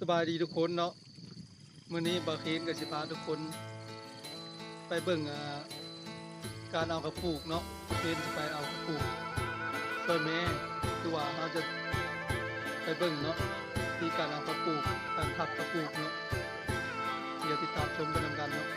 ສະບາຍດີທຸກຄົນເນາະ, ມື້ນີ້ບ່າວເຄນກໍຊິພາທຸກຄົນໄປເບິ່ງ ອ່າ ການເອົາເຂົ້າປູກເນາະ. ເຄນຊິໄປເອົາເຂົ້າປູກຊ່ວຍແມ່ ຄືວ່າເຮົາຈະໄປເບິ່ງເນາະ ວິທີການເອົາເຂົ້າປູກ ການພັບເຂົ້າປູກເນາະ. ດຽວຕິດຕາມຊົມໄປນຳກັນເນາະ.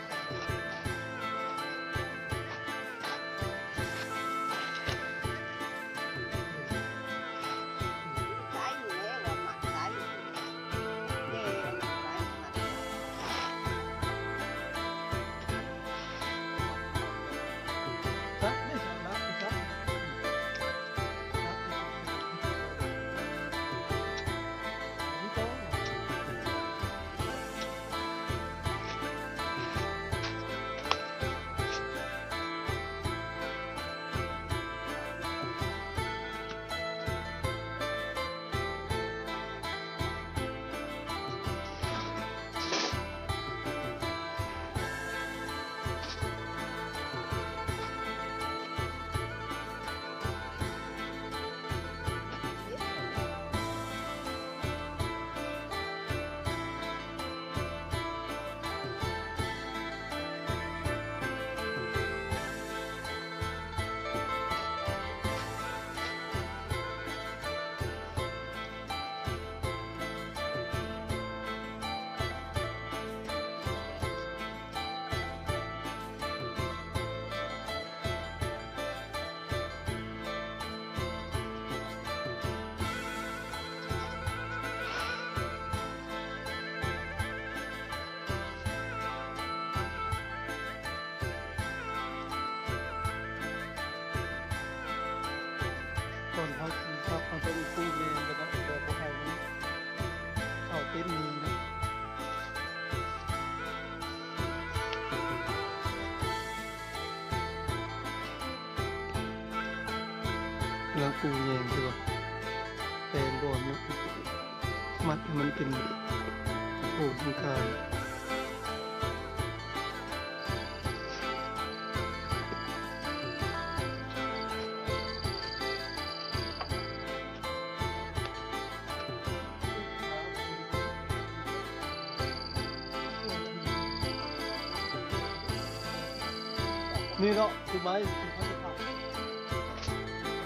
ຕອນເຮົາຊິພັບ ເຮົາຕ້ອງກູ້ແຍງ ແລ້ວກໍບໍ່ໃຫ້ມັນເຂົ້າເຕັນນີ້ນະ. ແລ້ວກູ້ແຍງ ຄືວ່າແປງບ່ອນມັນ ມັດໃຫ້ມັນເປັນໂຄ້ງກາງ. ນີ້ເນາະ ຄືໄມ້ທີ່ເຂົາຈະພັບ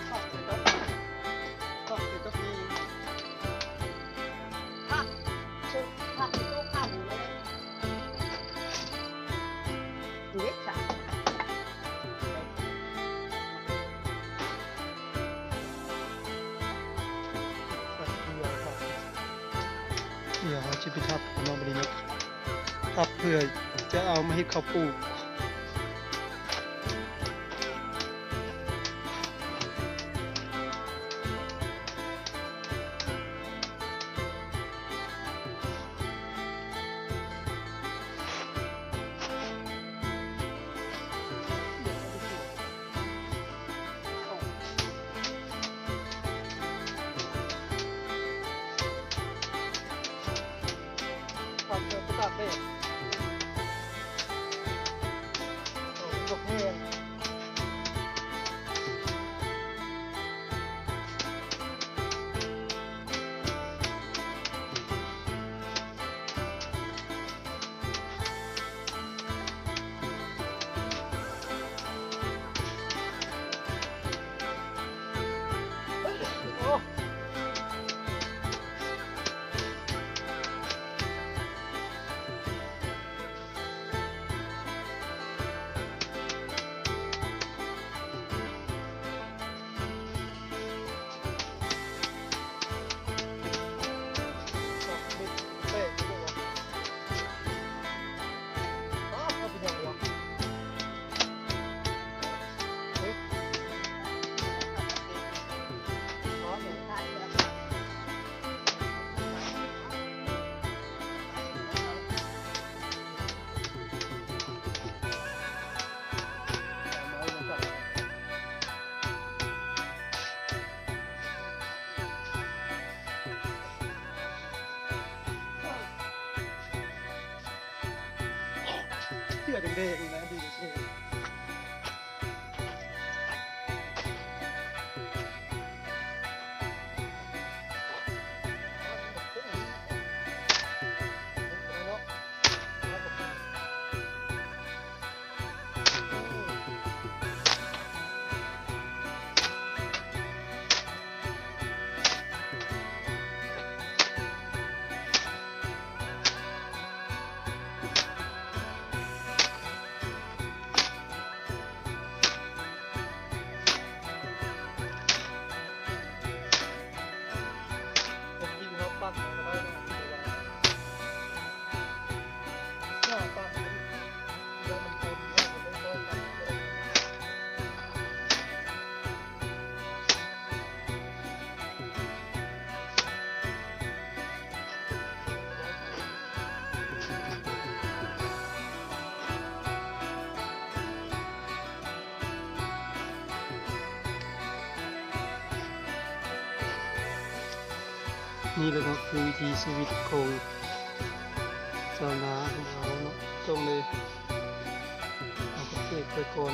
ພັບໃສ່ກັບ ພັບໃສ່ກັບນີ້ ພັບ ພັບໂຕຂ້າງນີ້ ເລັກສະ ດຽວເຮົາຊິໄປທັບເນາະ ບັດນີ້ເນາະ ທັບເພື່ອຈະເອົາມາເຮັດເຂົ້າປູກ. ເສື້ອແດງໆ ນີ້ນະ ດີເທ່. ນີ້ແຫຼະເນາະ ຄືວິຖີຊີວິດຂອງຊາວນາຂອງເຮົາເນາະ ຕ້ອງໄດ້ເອົາກະເສດໄປກ່ອນ.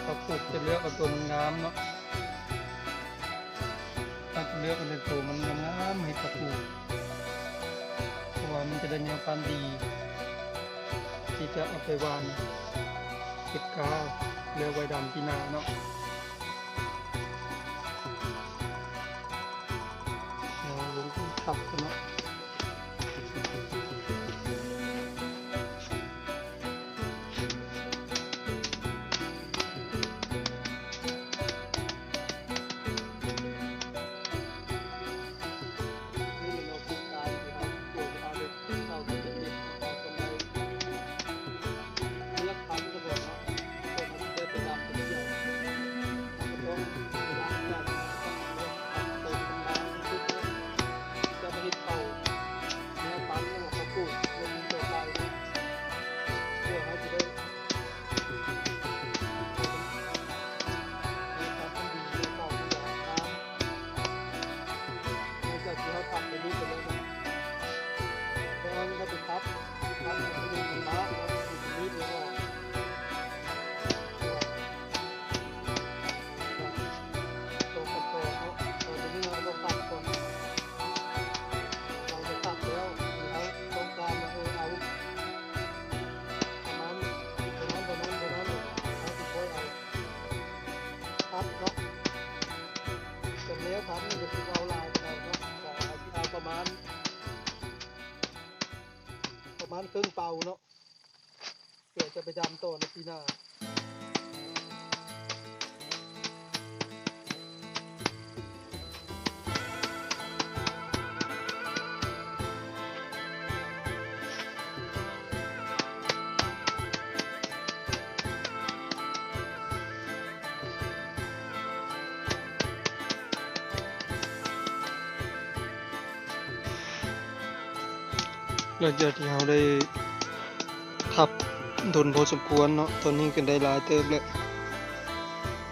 ເຮົາປູກຈະເລືອກເອົາໂຕມັນງາມເນາະ ເຮົາຈະເລືອກເອົາແຕ່ໂຕມັນງາມໆ ເຮັດກະປູກ ເພາະວ່າມັນຈະໄດ້ແນວພັນດີ ທີ່ຈະເອົາໄປຫວ່ານເກັບກ້າ ແລ້ວໄວ້ດຳປີໜ້າເນາະ. ເຮົາລົງທັບກັນເນາະ. ພັບເນາະ ສ່ວນແນວພັບນີ້ກໍຊິເອົາຫຼາຍປານໃດເນາະ ກໍຊິເອົາປະມານ ປະມານເຄິ່ງເປົາເນາະ ເພື່ອຈະໄປດຳຕໍ່ໃນປີໜ້າ. ຫຼັງຈາກທີ່ເຮົາໄດ້ທັບດົນພໍສົມຄວນເນາະ ຕອນນີ້ກໍໄດ້ຫຼາຍເຕີບແລ້ວ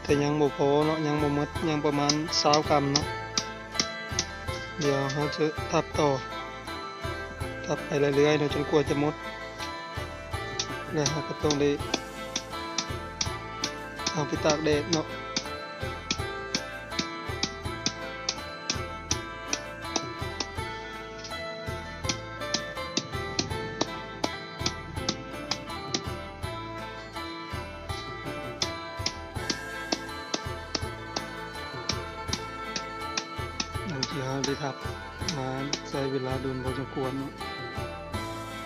ແຕ່ຍັງບໍ່ພໍເນາະ ຍັງບໍ່ໝົດ ຍັງປະມານຊາວກຳເນາະ. ດຽວເຮົາຈະທັບຕໍ່ ທັບໄປເລື້ອຍໆເນາະ ຈົນກວ່າຈະໝົດ ແລ້ວເຮົາກໍຕ້ອງໄດ້ເອົາໄປຕາກແດດເນາະ. ຫຼັງຈາກເຮົາໄດ້ທັບມາໃຊ້ເວລາດົນພໍສົມຄວນເນາະ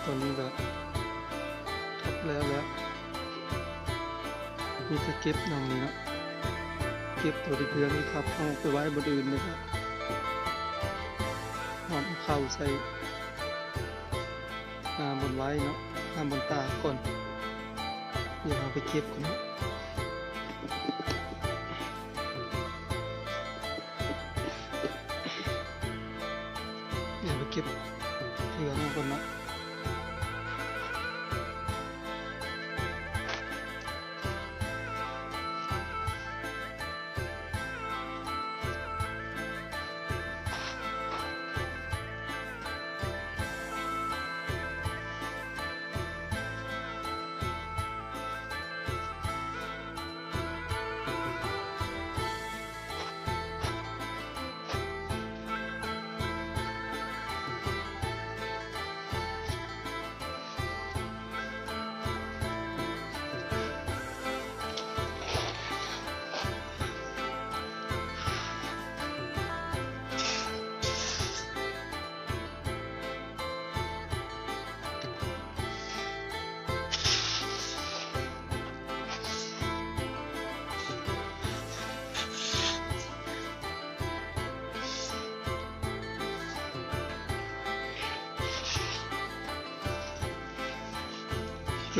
ຕອນນີ້ກໍທັບແລ້ວແຫຼະ ມີແຕ່ເກັບໜ່ອງນີ້ເນາະ ເກັບໂຕທີ່ເພື່ອນທີ່ທັບເອົາໄປໄວ້ບ່ອນອື່ນ ແລ້ວກໍຫອມເຂົ້າໃສ່ ຫາບ່ອນໄວ້ເນາະ ຫາບ່ອນຕາກກ່ອນ ດຽວເຮົາໄປເກັບກ່ອນເນາະ ດຽວໄປເກັບເຮືອນກ່ອນເນາະ.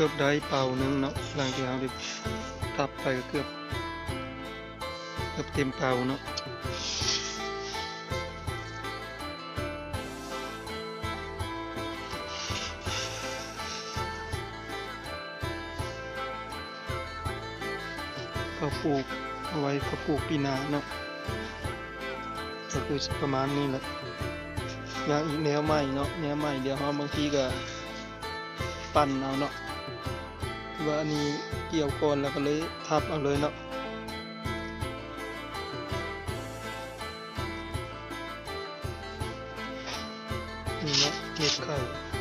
ເກືອບໄດ້ເປົາໜຶ່ງເນາະ ຫຼັງຈາກເຮົາໄດ້ທັບໄປກໍເກືອບ ເກືອບເຕັມເປົາເນາະ. ເຂົ້າປູກ ເອົາໄວ້ເຂົ້າປູກປີໜ້າເນາະ. ຄືປະມານນີ້ແຫຼະ. ຢ່າງອີກແນວໃໝ່ເນາະ ແນວໃໝ່ ດຽວເຮົາບາງທີກໍປັ່ນເອົາເນາະ ຄືວ່າອັນນີ້ກ່ຽວກ່ອນ ແລ້ວກໍເລີຍທັບເອົາເລີຍເນາະ. ນີ້ເນາະ ເມັດໄຂ່